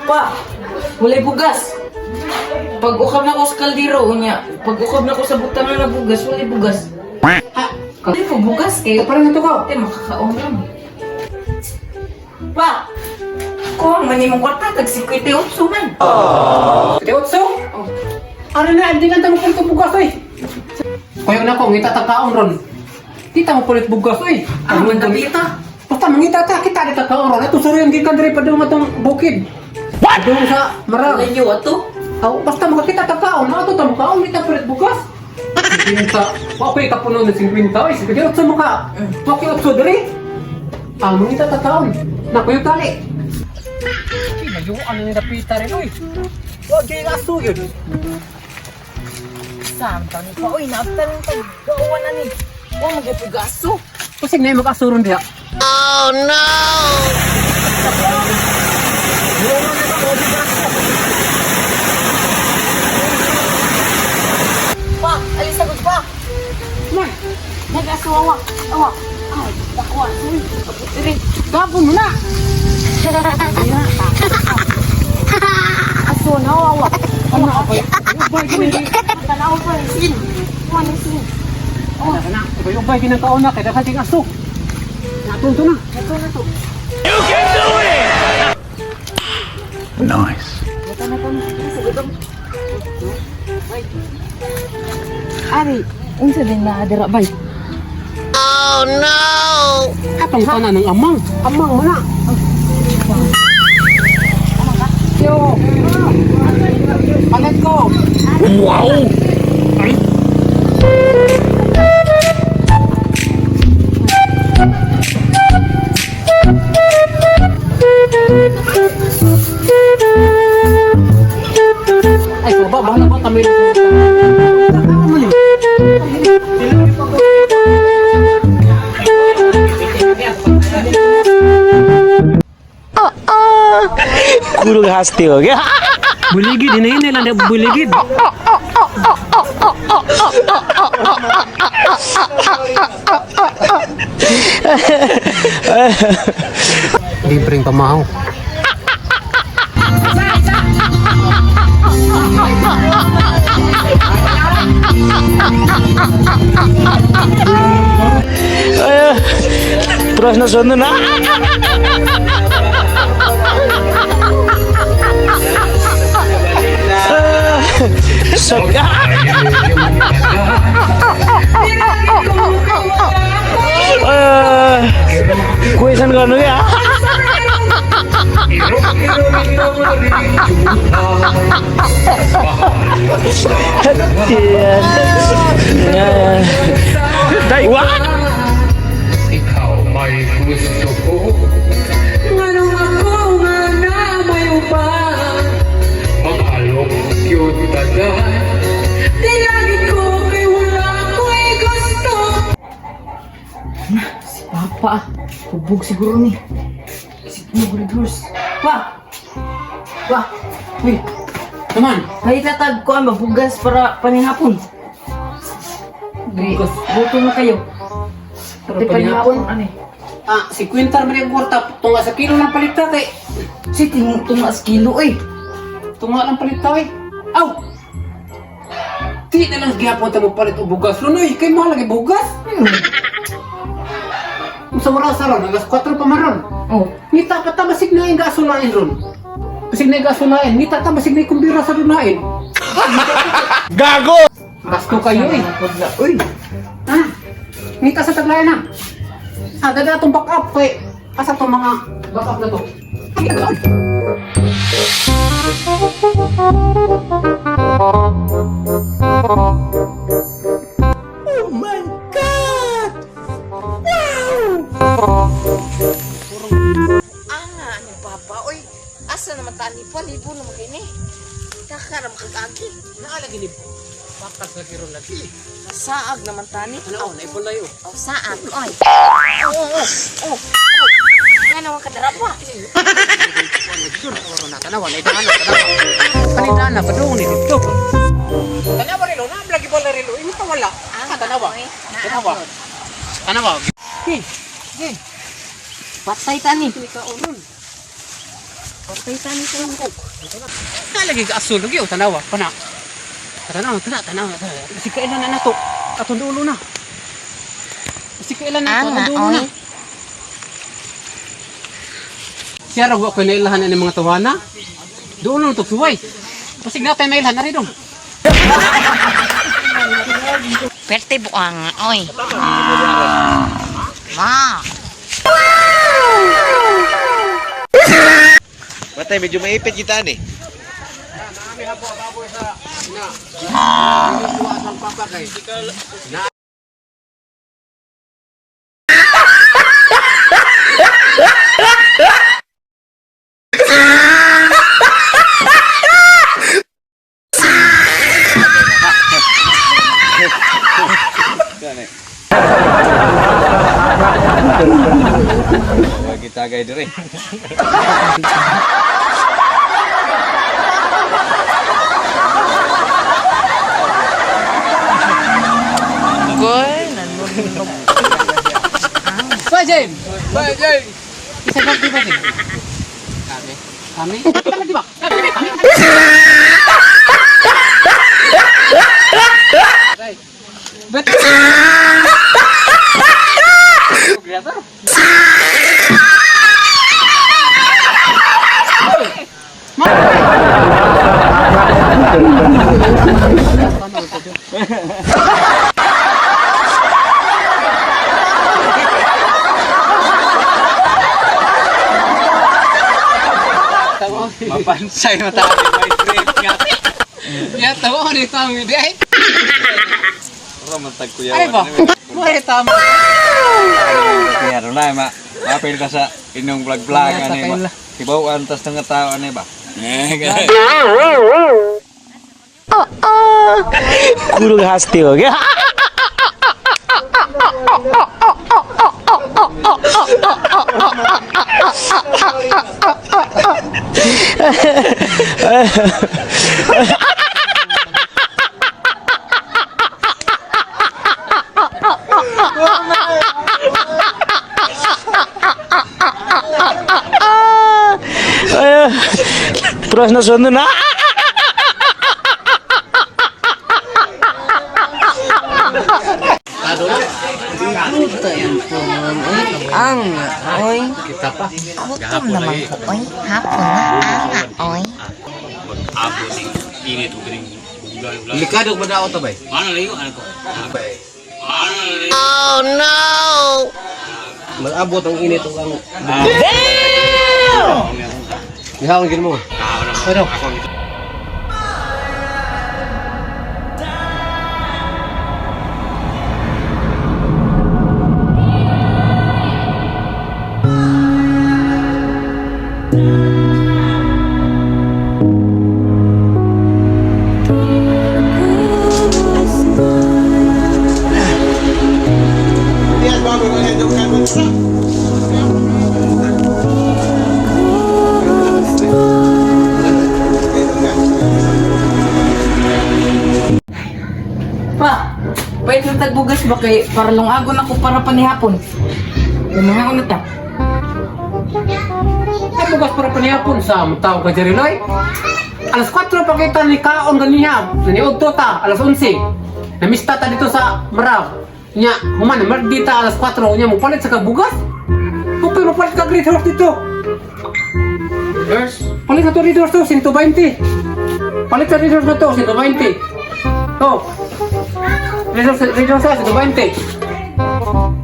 Pa, walay bugas. Pag ukab na ko sa kaldero, unya. Pag ukab na ko sa butang na bugas, walay bugas. Ha? Walay po bugas kayo. Parang ito ka. Te, makakaon lang. Pa, kuha man imong kwarta, tag 58 man. Teotso? Oh. Ano na, hindi lang tayo pulit bugas oy. Kuya na ko, ngita ta kaon ron. Di ta mo pulit bugas oy. Ah, mandapita. Basta mangita ta, kita di ta kaon ron. Ato suro yung gikan diri padung atong bukid. What? Padung sa Marang. Layo ato. Aw, basta makakita ta kaon, ato ta mo kaon, di ta pulit bugas. 50. Wa ko'y kapuno ng 50 oy. 58 mo ka. Wa ko'y otso diri. Ah, mangita ta kaon. Na kuyo tali. Ay, layuan na ni dapita rin oy. Wa gyud aso yun. Saan ta ni pa? Uy, naabtan ng tag. Gauwan na ni. Wa magyapog aso. Pasig na yung mag-asuron diha. Pa, alis agad pa. Man, Nag-aso awa. Awa. Ay, dakwa. Uy, abot diri. gabon mo na. Aso na awa. Ano ka ba? Ubay gini. Tanaw pa sin. Wala sin. Ano na? Ubay ubay ginakaon na kay daghan ting aso. Natunto na. Ito na to. Nice. Ito na to. Sugodong. Ari, unsa din na dira bay? Atong tanan ng amang. Amang mo na. Yo. Palit ko. Wow! Ay. Ay, baba, bahala ba kami? Ano ni? गुरु घाँसते हो क्या? Buligid, hinahinay lang na buligid. Libreng pamahaw. प्रश्न सोध्नु न। क्वेसन गर्नु क्या? What? Ikaw may gusto ko. Nganong ako nga na may upa. Mag-alok yun tanan. Di lagi ko kay wala ko'y gusto. Si Papa. Hubog siguro ni. Si mo horse. Pa. Pa. Uy, naman. Pahitatag ko ang mabugas para panihapon. Bugas. Buto na kayo. Para Pati panihapon? panihapon, ano eh. Ah, si Quintar man yung kwarta. Tunga sa kilo lang palita kay. Si tumaas kilo eh. Tunga lang palita eh. Aw! Di na lang gihapon ta mo palit og bugas. Lunoy, kay mahal lagi bugas. Sa oras ron, alas 4 pa man ron. Oh. Ngita ka ta basig na yung gasolain ron. Basig na yung gasolain. Ngita ta basig na yung kumbira sa dunain. Gago! Gasto kayo eh. Uy. Ha? Ngita sa taglayan na. Ah, dada atong back up kay asa tong mga back up na to. Ana ni Papa, oy. Asa naman ta ni pa libo naman kini. Kakaram kag-agi. Naalagi ni bakas lagi ron lagi. Saag naman tani. Ano, naipulay oh. Oh, saag oy. Oh. Oh. Nga naman kadara pa. Tanawa, na idana, tanawa. Kanidana, padung ni dito. Tanawa rilo, na lagi bola rilo. Imo pa wala. Ah, tanawa. Tanawa. Tanawa. Hey, hey. Patay tani. Kini ka uron. Patay tani sa ko. Nalagi ka asul lagi tanawa pana. Tanawa tana tanawa. Si kailan na nato. Atong dulo na. Si kailan na to atong dulo na. Siya ra ko nailahan ani mga tawana. Dulo na to suway. Pasig na tayo mailhan na rin dong. Perte buang, oy. Ma. Matay, medyo maipit kita ni. Kita gay dire. Goy, nanulog. Ba James. Ba James. Isa ba di ba James? Kami. Kami. Kami di ba? Kami. Kami. Bet. Mapansay na tayo. May trip nga. Ya tawo ni tamo di ay. Ro man tag kuya. Ay ba? Mo ay tamo. Kaya ro na ma. Mapil ka sa inyong vlog-vlog ani ba. Hibaw tas nga tao ani ba. Eh, गुरु घासती हो गया। प्रश्न सोध्नु न। Ang, oy. Gutom naman ko, oy. Hapon na, anga, oy. Likado ba daw to bay? Oh no! Mag-abot ang init ug ang Damn! Gihawon gid mo. Ano? Pa, pwede sa tagbugas ba kay para lungagon ako para panihapon. Yung mga una ta. Ay bugas para panihapon sa mutaw ka diri loy. Alas 4 pa kita ni kaon ganiya. Naniudto ta alas 11. Namista ta dito sa Maraw. Nya, human mardi ta alas 4 nya mo palit sa kabugas. Upay mo palit ka Great Horse dito. Nurse, Palit ka to Red Horse to 120. Palit sa Red Horse na to 120. To. Red Horse, Red Horse 120.